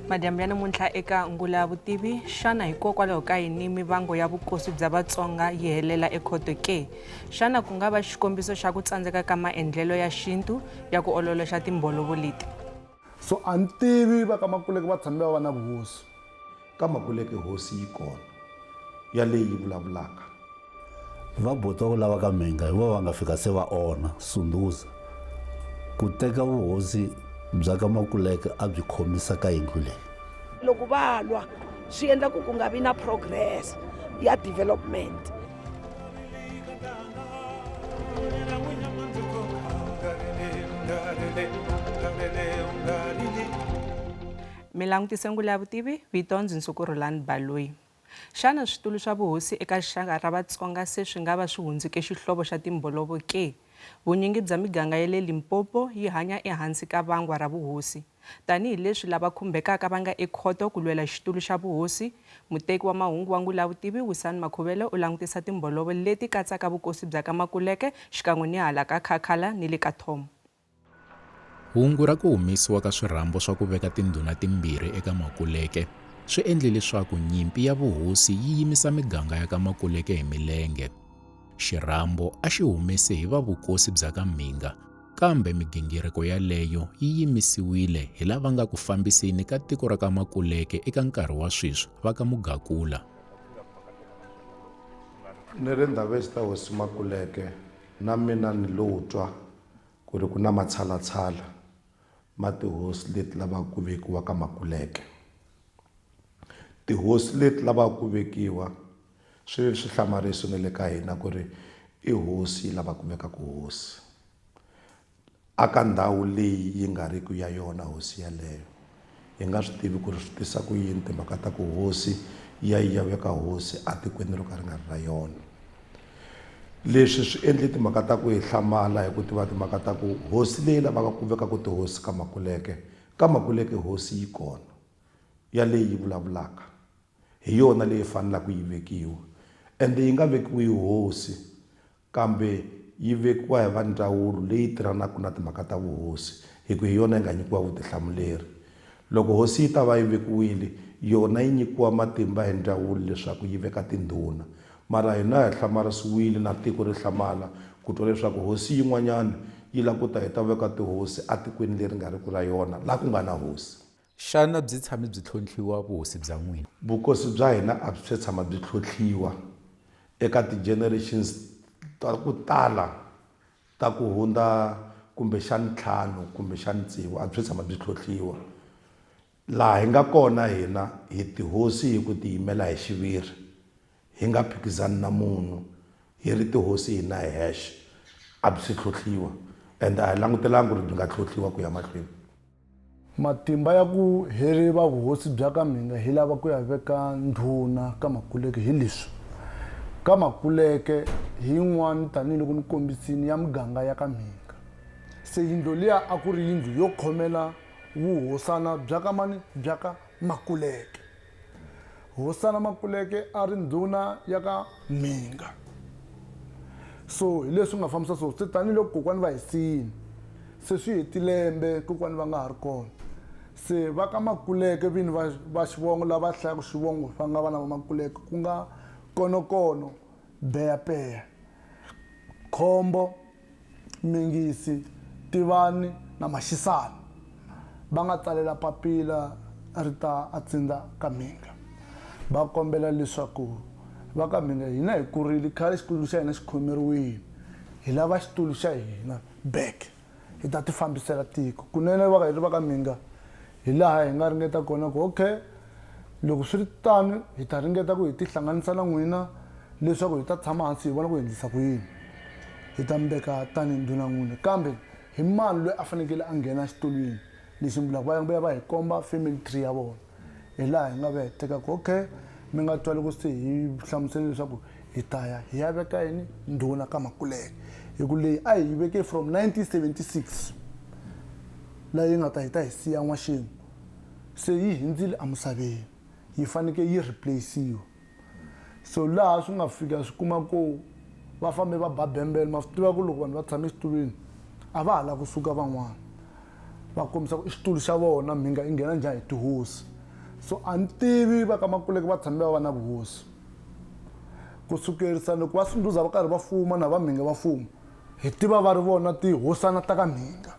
Madyambu ya namuntlha eka Ngula ya Vutivi, xana hikokwalaho ka yini mivango ya vukosi bya Vatsonga yi helela ekhoto ke? Xana ku nga va xikombiso xa ku tsandzeka ka maendlelo ya xintu ya ku ololoxa timbholovo leti? So a ni tivi va ka Makuleke va tshame va va na vuhosi. Ka Makuleke hosi yi kona, ya leyi yi vulavulaka. Va buti wa ku lava ka Mhinga hi vona va nga fika se va onha Sunduza. Ku teka vuhosi bya ka Makuleke a byi khomisa ka yindlu leyi. Loko va lwa swi endla ku ku nga vi na progress ya development. Mi langutise Ngula ya Vutivi, vito ndzi Nsuku Rhulani Baloyi. Xana switulu swa vuhosi eka rixaka ra Vatsonga se swi nga va swi hundzuke xihlovo xa timbholovo ke? Vunyingi bya miganga ya le Limpopo yi hanya ehansi ka vangwa ra vuhosi. Tanihi leswi lava khumbekaka va nga ekhoto ku lwela xitulu xa vuhosi, muteki wa mahungu wa Ngulavutivi Wisani Makhuvele u langutisa timbholovo leti katsaka vukosi bya ka Makuleke xikan'we ni hala ka Khakhala ni le ka Thomo. Hungu ra ku humesiwa ka swirhambo swa ku veka tindhuna timbirhi eka Makuleke swi endle leswaku nyimpi ya vuhosi yi yimisa miganga ya ka Makuleke hi milenge. Xirhambo a xi humese hi va vukosi bya ka Mhinga kambe migingiriko yaleyo yi yimisiwile hi lava nga ku fambiseni ka tiko ra ka Makuleke eka nkarhi wa sweswi va ka Mugakula. Ni ri Ndhavezitha Hosi Makuleke na mina ni lo twa ku ri ku na matshalatshala ma tihosi leti lavaka ku vekiwa ka Makuleke. Tihosi leti lavaka ku vekiwa swi ve swihlamariso na le ka hina ku ri i hosi yi lavaka ku veka ku hosi a ka ndhawu leyi yi nga ri ku ya yona hosi yaleyo. Hi nga swi tivi ku ri swi tisa ku yini timhaka ta ku hosi yi ya yi ya veka hosi etikweni ro ka ri nga ri ra yona. Leswi swi endle timhaka ta ku hi hlamala hi ku tiva timhaka ta ku hosi leyi lavaka ku vekaka tihosi ka Makuleke, ka Makuleke hosi yi kona yaleyi yi vulavulaka hi yona leyi fanelaka yi vekiwa ende yi nga vekiwi hi hosi kambe yi vekiwa hi va ndzawulo leyi tirhanaka na timhaka ta vuhosi hi ku hi yona yi nga nyikiwa vutihlamuleri. Loko hosi yi ta va yi vekiwile, yona yi nyikiwa matimba hi ndzawulo leswaku yi veka tindhuna. Mara hina hi hlamarisiwile na tiko ri hlamala ku twa leswaku hosi yin'wanyana yi lava ku ta yi ta veka tihosi etikweni leri nga riki ra yona laha ku nga na hosi. Xana byi tshame byi tlhontlhiwa vuhosi bya n'wina? Vukosi bya hina a byi se tshama byi tlhontlhiwa eka ti-generations ta ku tala ta ku hundza kumbexani ntlhanu kumbexani tsevu a byi se tshama byi tlhontlhiwa. Laha hi nga kona hina hi tihosi hi ku tiyimela hi xiviri hi nga phikizani na munhu hi ri tihosi hina hi hexe a byi se tlhontlhiwa and a hi langutelanga ku ri byi nga tlhontlhiwa ku ya mahlweni. Matimba ya ku hi ri va vuhosi bya ka Mhinga hi lava ku ya veka ndhuna ka Makuleke hi leswi. Ka Makuleke hi yin'wana tanihi loko ni kombisini ya muganga ya ka Mhinga. Se yindlo liya a ku ri yindlu yo khomela vuhosana bya ka mani? Bya ka Makuleke. Hosana Makuleke a ri ndhuna ya ka Mhinga. So hi leswi nga fambisa so se tanihiloko kokwani va hi siyile se swi heti lembe kokwani va nga ha ri kona se va ka Makuleke vini va va xivongo lava hlayaka xivongo va nga vana va Makuleke ku nga Konokono, Beyapeya, Khombo, Mingisi, Tivani na Maxisana va nga tsalela papila ri ta a Tsinda ka Mhinga va kombela leswaku va ka Mhinga hina hi kurile khale xitulu xa hina xi khomeriwile hi lava xitulu xa hina back hi ta ti fambisela tiko kunene va ka hi ri va ka Mhinga hi laha hi nga ringeta kona ku okay loko swi ri tano hi ta ringeta ku hi tihlanganisa na n'wina leswaku hi ta tshama hansi hi vona ku hi endlisa ku yini hi ta mi veka tanihi ndhuna n'wina kambe hi mani loyi a fanekele a nghena xitulwini lexi mi vulaka va vuya va hi komba family tree ya vona hi laha hi nga vuya hi teka ku okay mi nga twa loko se hi hlamusele leswaku hi ta ya hi ya veka yini ndhuna ka Makuleke hi ku leyi a hi yi veke from 1976 laha yi nga ta hi ta hi siya n'waxemu se yi hindzile emisaveni yi fanekele yi replace-iwa so laha swi nga fika swi kuma ku va fambe va ba bembele ma swi tiva ku loko vanhu va tshame exitulwini a va ha lava kusuka van'wana va kombisa ku i xitulu xa vona mhinga yi nghena njhani hi tihosi. So a ni tivi va ka Makuleke va tshame va va na vuhosi. Ku sukerisa loko va Sunduza va karhi va fuma na va Mhinga va fuma, hi tiva va ri vona tihosana ta ka Mhinga.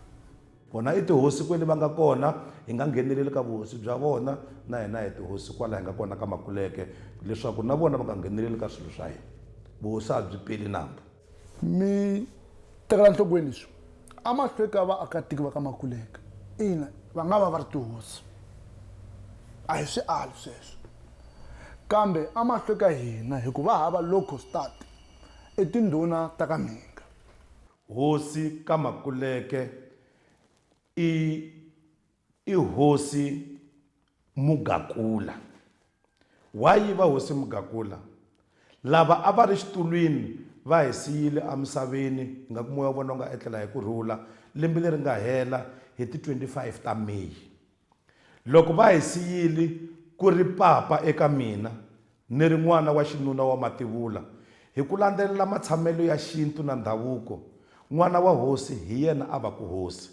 Vona i tihosi kwele va nga kona, hi nga ngheneleli ka vuhosi bya vona, na hina hi tihosi kwala hi nga kona ka Makuleke, leswaku na vona va nga ngheneleli ka swilo swa hina. Vuhosi a byi peli nambu. Mi tekela nhlokweni leswi, emahlweni ka vaakatiko va ka Makuleke, ina, va nga va va ri tihosi, a hi swi ali sweswo, kambe emahlweni ka hina, hikuva hava local start, i tindhuna ta ka Mhinga. Hosi ka Makuleke i i hosi Mugakula. Why yi va hosi Mugakula? Lava a va ri xitulwini va hi siyile emisaveni, hi nga ku moya wa vona wu nga etlela hi ku rhula, lembe leri nga hela hi ti 25 ta May. Loko va hi siyile ku ri papa eka mina, ni ri n'wana wa xinuna wa mativula, hi ku landzelela matshamelo ya xintu na ndhavuko, n'wana wa hosi hi yena a va ku hosi.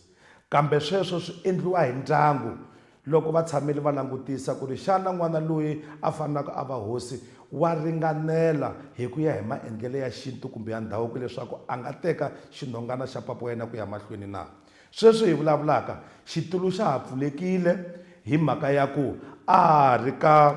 Kambe sweswo swi endliwa hi ndyangu loko va tshamile va langutisa ku ri xana n'wana loyi a fanelaka a va hosi wa ringanela hi ku ya hi maendlelo ya xintu kumbe ya ndhavuko leswaku a nga teka xinhongana xa papa wa yena ku ya mahlweni na. Sweswi hi vulavulaka, xitulu xa ha pfulekile hi mhaka ya ku a ha ri ka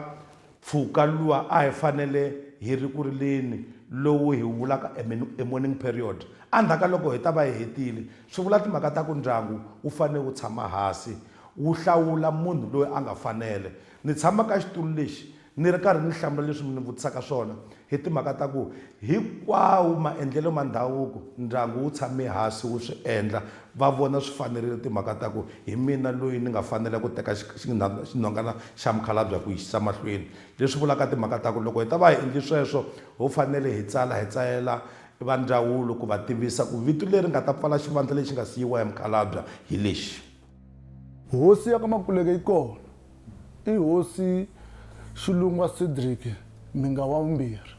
mpfhuka luwa a hi fanele hi ri ku rileni lowu hi wu vulaka a mourning period. Endzhaku ka loko hi ta va hi hetile, swi vula timhaka ta ku ndyangu wu fanele wu tshama hansi wu hlawula munhu loyi a nga fanele. Ni tshama ka xitulu lexi ni ri karhi ni hlamula leswi mi ni vutisaka swona hi timhaka ta ku hinkwawo maendlelo ma ndhavuko ndyangu wu tshame hansi wu swi endla va vona swi fanerile timhaka ta ku hi mina loyi ni nga fanela ku teka xinhongana xa mukhalabye ku yisa mahlweni leswi vulaka timhaka ta ku loko hi ta va hi endli sweswo ho fanele hi tsala hi tsalela va ndzawulo ku va tivisa ku vito leri nga ta pfala xivandla lexi nga siyiwa hi mukhalabye hi lexi. Hosi ya ka Makuleke yi kona. I hosi Xilungwa Cedric Mhinga wa vumbirhi.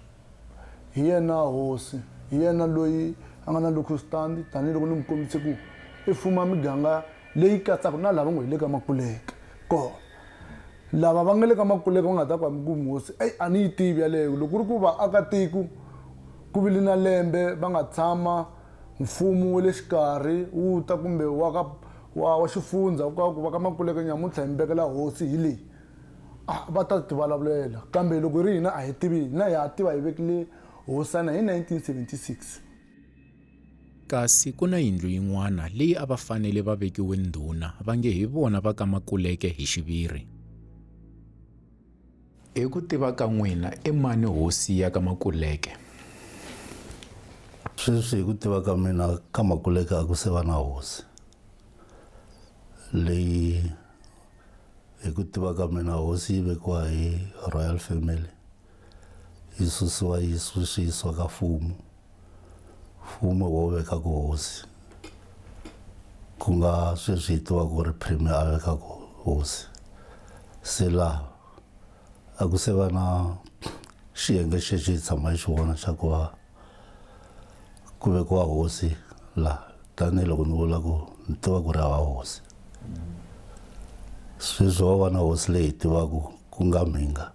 Hi yena hosi, hi yena loyi a nga na locus standi tanihiloko ni mi kombise ku i fuma miganga leyi katsaka na lava ngo hi le ka Makuleke kona. Lava va nga le ka Makuleke va nga ta ku hambi ku hosi eyi a ni yi tivi yaleyo. Loko ku ri ku vaakatiko ku vile na lembe va nga tshama mfumo wa le xikarhi wu ta kumbe wa ka wa wa xifundza ku ka ku va ka Makuleke nyamuntlha hi mi vekela hosi hi leyi a va ta ti vulavulela kambe loko ri hina a hi tivi hina ha tiva hi vekile hosana hi 1976. Kasi ku na yindlu yin'wana leyi a va fanele va vekiwe ndhuna va nge hi vona va ka Makuleke hi xiviri. Hi ku tiva ka n'wina i mani hosi ya ka Makuleke? Sweswi hi ku tiva ka mina ka Makuleke a ku se va na hosi leyi hi ku tiva ka mina hosi yi vekiwa hi royal family yi susiwa yi yisiwa ka mfumo mfumo wo vekaka hosi ku nga sweswi hi tivaka ku ri premier a vekaka hosi se laha a ku se va na xiyenge xexo hi tshama hi xi vona xa ku va ku vekiwa hosi laha tanihiloko ni vula ku ni tiva ku ri hava hosi sweswi wa va na hosi leyi hi tivaka ku nga Mhinga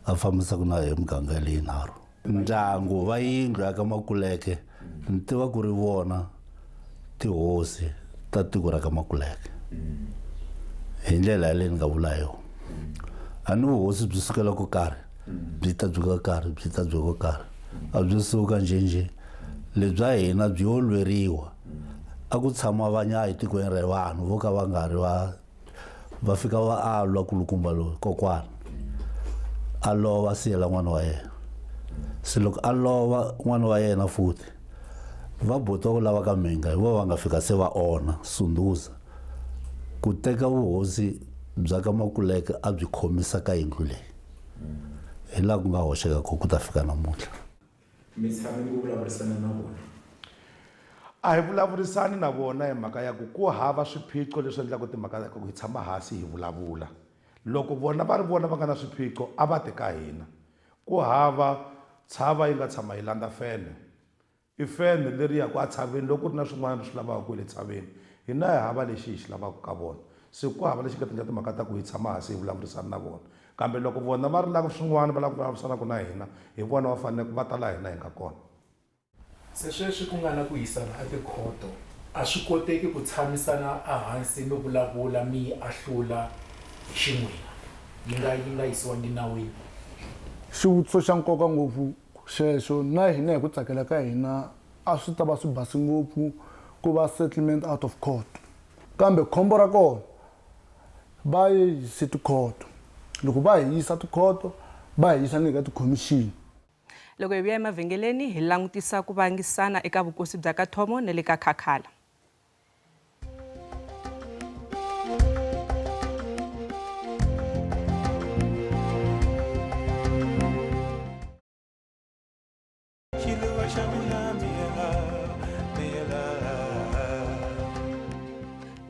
a fambisaka na hi miganga leyinharhu. Ndyangu va yindlu ya ka Makuleke ni tiva ku ri vona tihosi ta tiko ra ka Makuleke hi ndlela yaleyo ni nga vula hi yona a ni vuhosi byi sukela ko karhi byi ta byi ko karhi byi ta byi ko karhi a byi suka njhenjhe lebya hina byi yo lweriwa a ku tshama vanyayi tikweni ra vanhu vo ka va nga ri va va fika va a lwa kulukumba loyi kokwana a lova a siyela n'wana wa yena se loko a lova n'wana wa yena futhi va buti wa ku lava ka Mhinga hi vona va nga fika se va onha Sunduza ku teka vuhosi bya ka Makuleke a byi khomisa ka yindlu leyi hi laha ku nga hoxeka kona ku ta fika namuntlha. Mi tshame ku vulavurisana na vona? A hi vulavurisani na vona hi mhaka ya ku ku hava swiphiqo leswi endlaka timhaka ta ku hi tshama hansi hi vulavula. Loko vona va ri vona va nga na swiphiqo a va ti ka hina. Ku hava tshava yi nga tshama yi landza fene. I fene leri yaka entshaveni loko ku ri na swin'wana ri swi lavaka kwale tshaveni. Hina hi hava lexi hi xi lavaka ka vona. Se ku hava lexi nga ta endla timhaka ta ku hi tshama hansi hi vulavurisana na vona. Kambe loko vona va ri lava swin'wana va lava ku vulavurisanaka na hina, hi vona va faneleke va ta laha hina hi nga kona. Se sweswi ku nga na ku yisana etikhoto, a swi koteki ku tshamisana ehansi mi vulavula mi yi ahlula hi xin'wina, yi nga yi nga yisiwangi nawini. Xivutiso xa nkoka ngopfu xexo, na hina hi ku tsakela ka hina a swi ta va swi base ngopfu ku va settlement out of court. Kambe khombo ra kona va yi yise tikhoto. Loko va hi yisa tikhoto va hi yisa ni le ka tikhomixini. Loko hi vuya emavhengeleni hi langutisa ku vangisana eka vukosi bya ka Thomo na le ka Khakhala.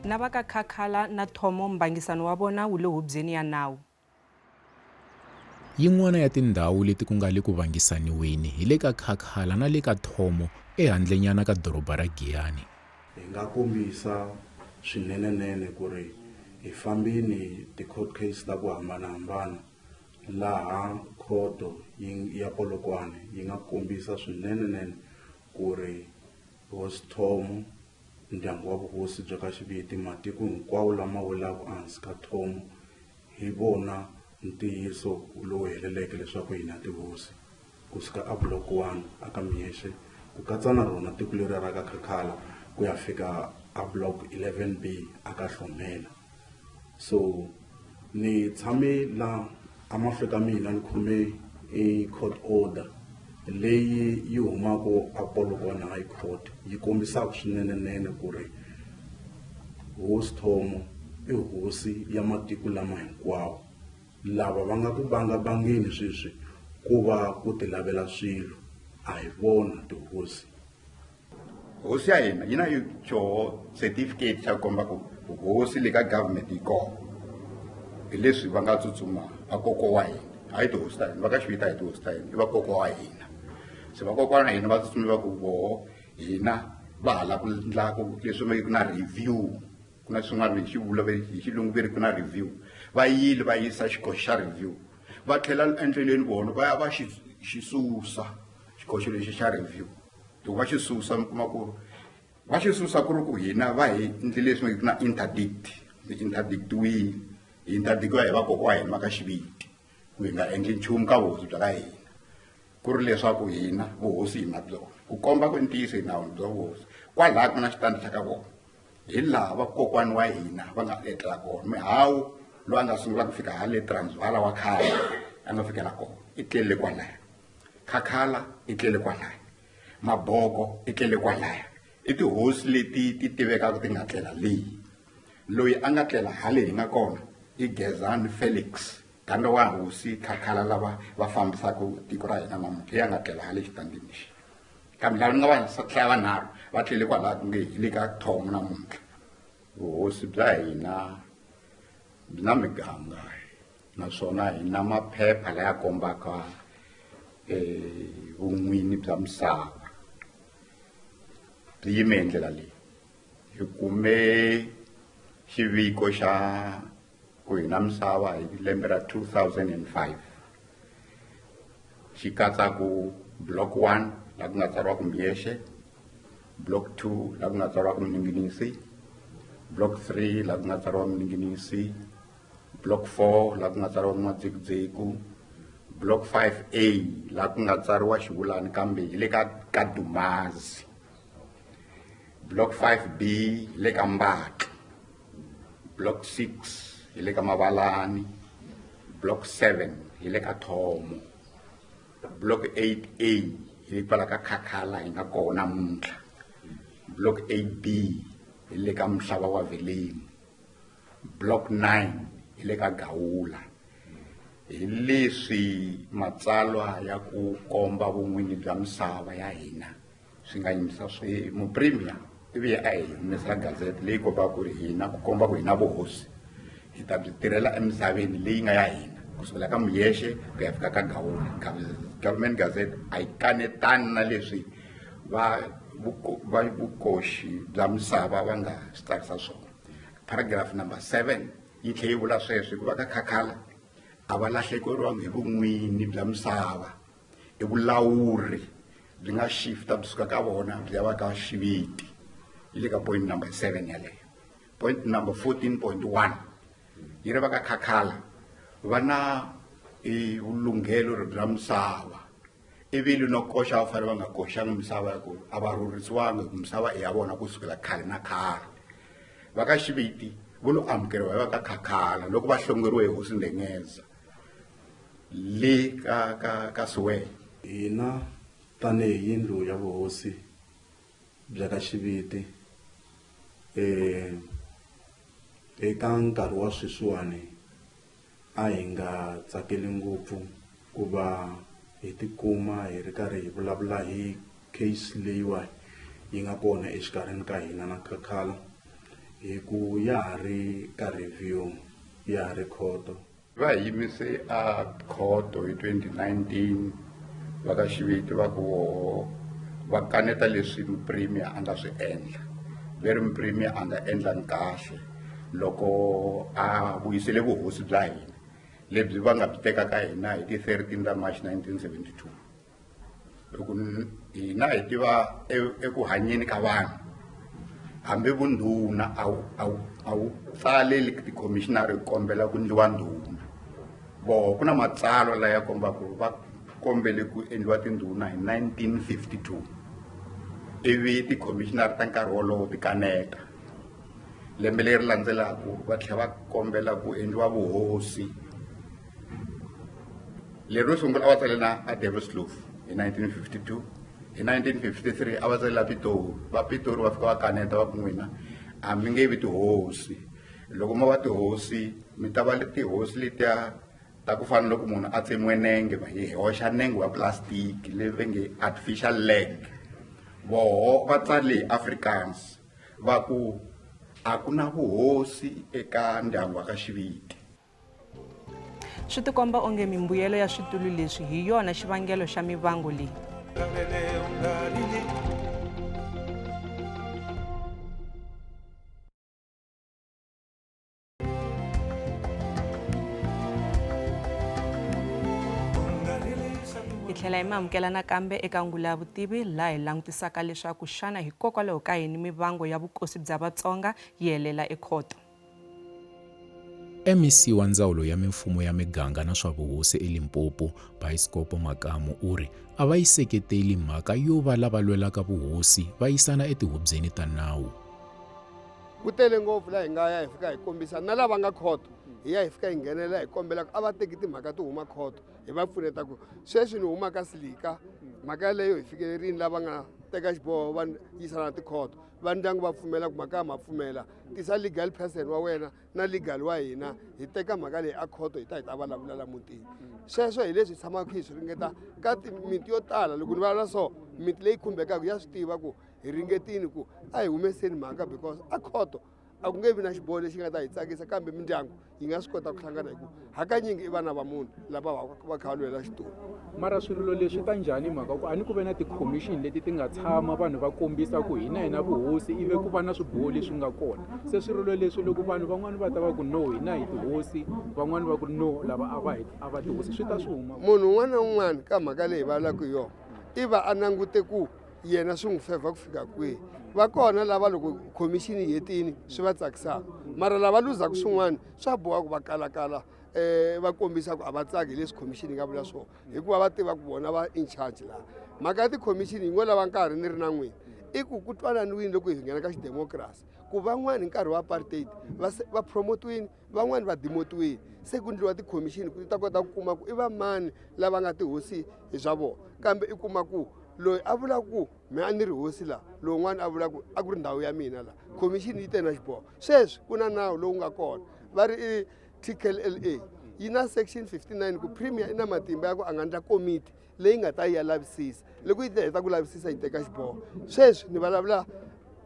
Na va ka Khakhala na Thomo mbangisano wa vona wu le hubyeni ya nawu. Yin'wana ya tindhawu leti ku nga le ku vangisaniweni hi le ka Khakhala na le ka Thomo ehandlenyana ka doroba ra Giyani. Hi nga kombisa swinene-nene ku ri hi fambini ti-court case ta ku hambana-hambana laha khoto ya Polokwane yi nga kombisa swinene-nene ku ri Hosi Thomo, ndyangu wa vuhosi bya ka Xiviti, matiko hinkwawo lama welaka ehansi ka Thomo hi vona ntiyiso lowu heleleke leswaku hina tihosi, kusuka a Block 1 aka Mhexe, ku katsa na rona tiko leriya ra ka Khakhala ku ya fika a Block 11B aka Hlomela. So ni tshame la amahlweni ka mina ni khome i court order leyi yi humaka a Polokwane High Court yi kombisaka swinene-nene ku ri Hosi Thomo i hosi ya matiko lama hinkwawo. Lava va nga ku bangabangeni sweswi ku va ku tilavela swilo a hi vona tihosi. Hosi ya hina yi na xoho certificate xa ku komba ku hosi le ka government yi kona. Hi leswi va nga tsutsuma vakokwa wa hina, hayi tihosi ta hina, va ka xivita hi tihosi ta hina, i vakokwa wa hina. Se vakokwana wa hina va tsutsume va ku voho hina va ha lava ku endla ku leswi va nge ku na review, ku na swin'wana hi xivula hi xilungu ve ri ku na review. Va yile va yisa xikoxo xa review, va tlhela endleleni vona va ya va xi xi susa xikoxo lexi xa review. Loko va xi susa mi kuma ku va xi susa ku ri ku hina va hi endlile leswi nge ku na interdict, hi interdictiwile, hi interdictiwa hi vakokwa wa hina va ka xiviti ku hi nga endli nchumu ka vuhosi bya ka hina, ku ri leswaku hina vuhosi hi na byona, ku komba ku ntiyiso hi na bya vuhosi. Kwalaha ku na xitandi xa ka vona, hi laha vakokwani wa hina va nga etlela kona. Mihawu loyi a nga sungula ku fika hale Transvaal wa khale a nga fikela kona, i tlelele kwalaya. Khakhala i tlele kwalaya, Maboko i tlele kwalaya. I tihosi leti ti tivekaka ti nga tlela leyi. Loyi a nga tlela hale hi nga kona i Gezani Felix, ganda wa hosi Khakhala lava va fambisaka tiko ra hina namuntlha, hi a nga tlela hale xitandini lexi. Kambe lava ni nga va hlaya vanharhu va tlele kwalaya ku nge hi le ka Thomo namuntlha. Vuhosi bya hina byi na miganga naswona hi na maphepha laya kombaka vun'wini bya misava. Byi yime hi ndlela leyi. Hi kume xiviko xa ku hi na misava hi lembe ra 2005. Xi katsa ku block 1 laha ku nga tsariwa ku Mhexe, block 2 laha ku nga tsariwa ku Mninginisi, block 3 laha ku nga tsariwa Mninginisi, block 4 laha ku nga tsariwa N'wadzikudziku, block 5A laha ku nga tsariwa Xivulani kambe hi le ka Dumazi, block 5B hi le ka Mbatla, block 6 hi le ka Mavalani, block 7 hi le ka Thomo, block 8A hi kwala ka Khakhala hi nga kona namuntlha, block 8B hi le ka Mhlava wa Veleni, block 9 hi le ka Gawula. Hi leswi matsalwa ya ku komba vun'winyi bya misava ya hina swi nga yimisa swi mupremier ivi a hi humesela gazette leyi kombaka ku ri hina ku komba ku hina vuhosi hi ta byi tirhela emisaveni leyi nga ya hina kusukela ka Mhexe ku ya fika ka Gawula. Government Gazette a yi kanetani na leswi va vukoxi bya misava va nga swi tsarisa swona. Paragraph number 7 yi tlhe yi vula sweswo hikuva ka Khakhala a va lahlekeriwangi hi vun'wini bya misava, i vulawuri byi nga shifta byi suka ka vona byi ya va ka Xiviti. Yi le ka point number 7 yaleyo. Point number 14.1 yi ri va ka Khakhala va na i vulunghelo bya misava, ivi no koxa va fanele va nga koxangi misava ya ku a va rhurhisiwanga hi ku misava i ya vona kusukela khale na khale. Va ka Xiviti vo lo amukeriwa hi va ka Khakhala loko va hlongoriwe hi hosi Ndengeza le ka Siwele. Hina tanihi yindlu ya vuhosi bya ka Xiviti eka nkarhi wa sweswiwani a hi nga tsakeli ngopfu ku va hi tikuma hi ri karhi hi vulavula hi case leyiwa yi nga kona exikarhini ka hina na Khakhala, hi ku ya ha ri ka review, ya ha ri khoto. Va hi yimise a khoto hi 2019 va ka Xiviti va ku voho va kaneta leswi Premier a nga swi endla. Ve ri Premier a nga endlangi kahle loko a vuyisele vuhosi bya hina lebyi va nga byi teka ka hina hi ti 13 ta March 1972. Loko hina hi tiva eku hanyeni ka vanhu, hambi vundhuna a wu tsaleli ti-commissioner hi kombela ku endliwa ndhuna. Voho ku na matsalwa laya kombaka ku va kombele ku endliwa tindhuna hi 1952, ivi ti-commissioner ta nkarhi wolowo ti kaneta. Lembe leri landzelaka va tlhela va kombela ku endliwa vuhosi. Leri ro sungula a va tsalela a Devilskloof hi 1952, hi 1953 a va tsalela Pitori. Va Pitori va fika va kaneta va ku n'wina a mi nge vi tihosi, loko mo va tihosi mi ta va tihosi letiya ta ku fana loko munhu a tsemiwe nenge va hi hoxa nenge wa plastic leyi va nge artificial leg. Voho va tsale hi Afrikaans va ku a ku na vuhosi eka ndyangu wa ka Xiviti. Swi tikomba onge mimbuyelo ya switulu leswi hi yona xivangelo xa mivango leyi. Hi tlhela hi mi amukela nakambe eka Ngula ya Vutivi, laha hi langutisaka leswaku xana hikokwalaho ka yini mivango ya vukosi bya Vatsonga yi helela ekhoto. MEC wa Ndzawulo ya Mimfumo ya Miganga na swa Vuhosi eLimpopo, Bayiskopo Makamu u ri a va yi seketeli mhaka yo va lava lwelaka vuhosi va yisana etihubyeni ta nawu. Ku tele ngopfu laha hi nga ya hi fika hi kombisa na lava nga khoto, hi ya hi fika hi nghenelela hi kombela ku a va teki timhaka ti huma khoto, hi va pfuneta ku sweswi ni huma ka Silika, mhaka yaleyo hi fikelerini lava nga teka xiboho va yisana tikhoto, va ndyangu va pfumela ku mhaka ya ma pfumela, tisa legal person wa wena na legal wa hina, hi teka mhaka leyi a khoto hi ta hi ta vulavula la mutini. Sweswo hi leswi hi tshamaka hi swi ringeta ka miti yo tala. Loko ni vulavula so, miti leyi khumbekaka ya swi tiva ku hi ringetini ku a hi humeseni mhaka, because a khoto a ku nge vi na xiboho lexi nga ta hi tsakisa, kambe mindyangu yi nga swi kota ku hlangana hi ku hakanyingi i vana va munhu lava va kha va lwela xitulu. Mara swirilo leswi ta njhani mhaka ku a ni ku ve na ti-commission leti ti nga tshama vanhu va kombisa ku hina hi na vuhosi, ivi ku va na swiboho leswi nga kona. Se swirilo leswi loko vanhu van'wani va ta va ku no hina hi tihosi, van'wani va ku no lava a va hi a va tihosi, swi ta swi huma. Munhu un'wana na un'wana ka mhaka leyi hi vulavulaka hi yona i va a langute ku yena swi n'wi fevha ku fika kwihi. Va kona lava loko khomixini yi hetini swi va tsakisaka, mara lava luzaka swin'wana swa boha ku va kalakala va kombisa ku a va tsaki hi leswi khomixini yi nga vula swona, hikuva va tiva ku vona va in charge laha. Mhaka ya tikhomixini yi ngo lava nkarhi ni ri na n'wina, i ku ku twananiwini loko hi nghena ka xidemokirasi ku van'wani hi nkarhi wa apartheid va promotiwini, van'wani va demotiwini, se ku endliwa tikhomixini ku ti ta kota ku kuma ku i va mani lava nga tihosi hi swa vona. Kambe i kuma ku loyi a vula ku me a ni ri hosi laha, lowun'wana a vula ku a ku ri ndhawu ya mina laha, khomixini yi te na xiboho. Sweswi ku na nawu lowu nga kona va ri i TKLA, yi na section 59 ku premier i na matimba ya ku a nga endla komiti leyi nga ta yi ya lavisisa, loko yi heta ku lavisisa yi teka xiboho. Sweswi ni vulavula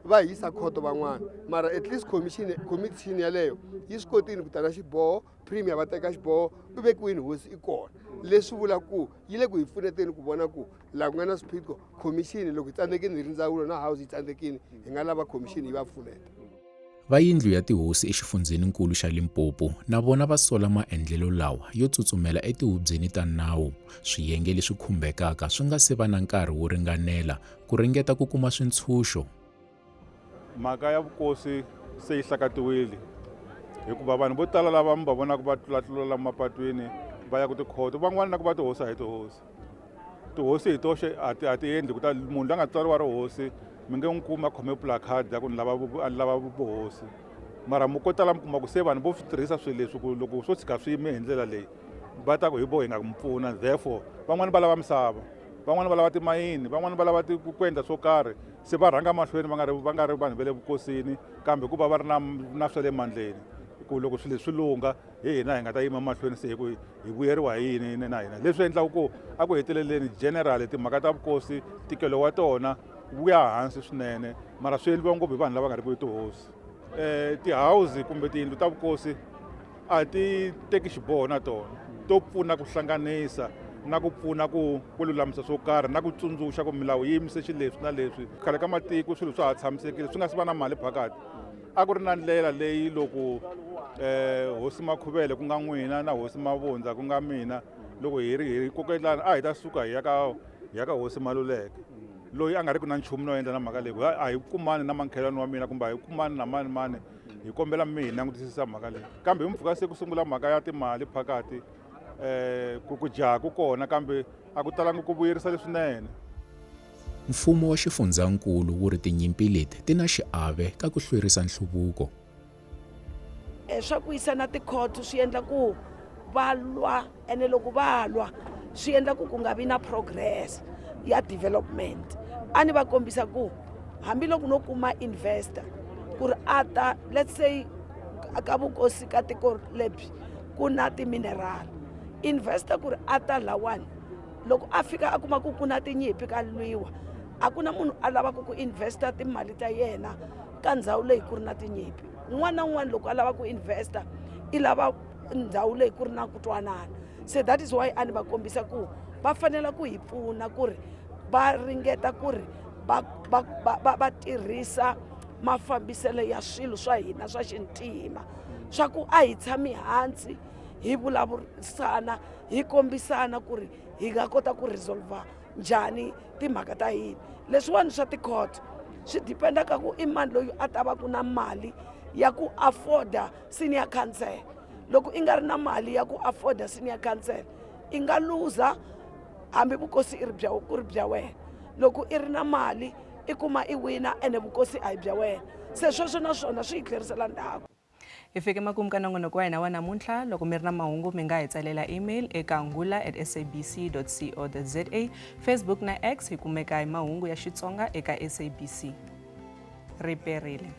va yisa khoto van'wana, mara at least commission yaleyo yi swi kotile ku ta na xiboho, premier va teka xiboho, u vekiwini hosi i kona. Leswi vula ku yi le ku hi pfuneteni ku vona ku laha ku nga na swiphiqo, khomixini loko yi tsandzekile hi ri ndzawulo na house yi tsandzekile, hi nga lava khomixini yi va pfuneta. Va yindlu ya tihosi exifundzheninkulu xa Limpopo na vona va sola maendlelo lawa yo tsutsumela etihubyeni ta nawu swiyenge leswi khumbekaka swi nga se va na nkarhi wo ringanela ku ringeta ku kuma swintshuxo. Mhaka ya vukosi se yi hlakatiwile hikuva vanhu vo tala lava mi va vonaka va tlulatlula la mapatwini va ya ku tikhoto van'wana na ku va tihosi a hi tihosi tihosi hi toxe a ti a ti endli ku ta munhu loyi a nga tswariwa ri hosi mi nge n'wi kumi a khome placard ya ku ni lava a ni lava vuhosi mara mi ko tala mi kuma ku se vanhu vo swi tirhisa swilo leswi ku loko swo tshika swi yime hi ndlela leyi va ta ku hi vo hi nga mi pfuna therefore van'wani va lava misava van'wani va lava timayini van'wani va lava ku endla swo karhi se va rhanga mahlweni va nga ri va nga ri vanhu va le vukosini kambe hikuva va ri na na swa le mandleni ku loko swilo leswi lungha hi hina hi nga ta yima mahlweni se hi ku hi vuyeriwa hi yini na hina leswi endlaka ku a ku heteleleni general timhaka ta vukosi ntikelo wa tona wu ya hansi swinene mara swi endliwa ngopfu hi vanhu lava nga ri ku tihosi um tihouse kumbe tiyindlu ta vukosi a ti teki xiboho na tona to pfuna ku hlanganisa na ku pfuna ku ku lulamisa swo karhi na ku tsundzuxa ku milawu yi yimise xileswi na leswi khale ka matiko swilo swa ha tshamisekile swi nga si va na mali phakati a ku ri na ndlela leyi loko um hosi makhuvele ku nga n'wina na hosi mavundza ku nga mina loko hi ri hi kokelana a hi ta suka hi ya ka hi ya ka hosi maluleke loyi a nga ri ku na nchumu no endla na mhaka leyi a hi kumani na makhelwani wa mina kumbe a hi kumani na mani mani hi kombela mi hi langutisisa mhaka leyi kambe hi mpfhuka se ku sungula mhaka ya timali phakati um ku ku jaha ku kona kambe a ku talangi ku vuyerisa leswinene Mfumo wa xifundzankulu wu ri tinyimpi leti ti na xiave ka ku hlwerisa nhluvuko. E swa ku yisana tikhoto swi endla ku va lwa ene loko va lwa swi endla ku ku nga vi na progress ya development a ni va kombisa ku hambiloko no kuma investor ku ri a ta let's say ka vukosi ka tiko lebyi ku na ti-mineral investor ku ri a ta lawani loko a fika a kuma ku ku na tinyimpi ka lwiwa a ku na munhu a lavaka ku investa timali ta yena ka ndhawu leyi ku ri na tinyimpi un'wana na un'wana loko a lava ku investa i lava ndhawu leyi ku ri na ku twanana se that is why a ni va kombisa ku va fanela ku hi pfuna ku ri va ringeta ku ri va va va va tirhisa mafambiselo ya swilo swa hina swa xintima swa ku a hi tshami hansi hi vulavurisana hi kombisana ku ri hi nga kota ku resolver njhani timhaka ta hina leswiwani swa ti-court swi dependa ka ku i mani loyi a ta va ku na mali ya ku afforda senior council loko i nga ri na mali ya ku afforda senior council i nga luza hambi vukosi i ri bya ku ri bya wena loko i ri na mali i kuma i wina ene vukosi a hi bya wena se sweswo na swona swi hi tlherisela ndzhaku Hi fike makumu ka nongonoko wa hina wa namuntlha. Loko mi ri na mahungu mi nga hi tsalela email eka ngula at sabc co za. Facebook na X hi kumeka hi mahungu ya Xitsonga eka SABC. Ri perile.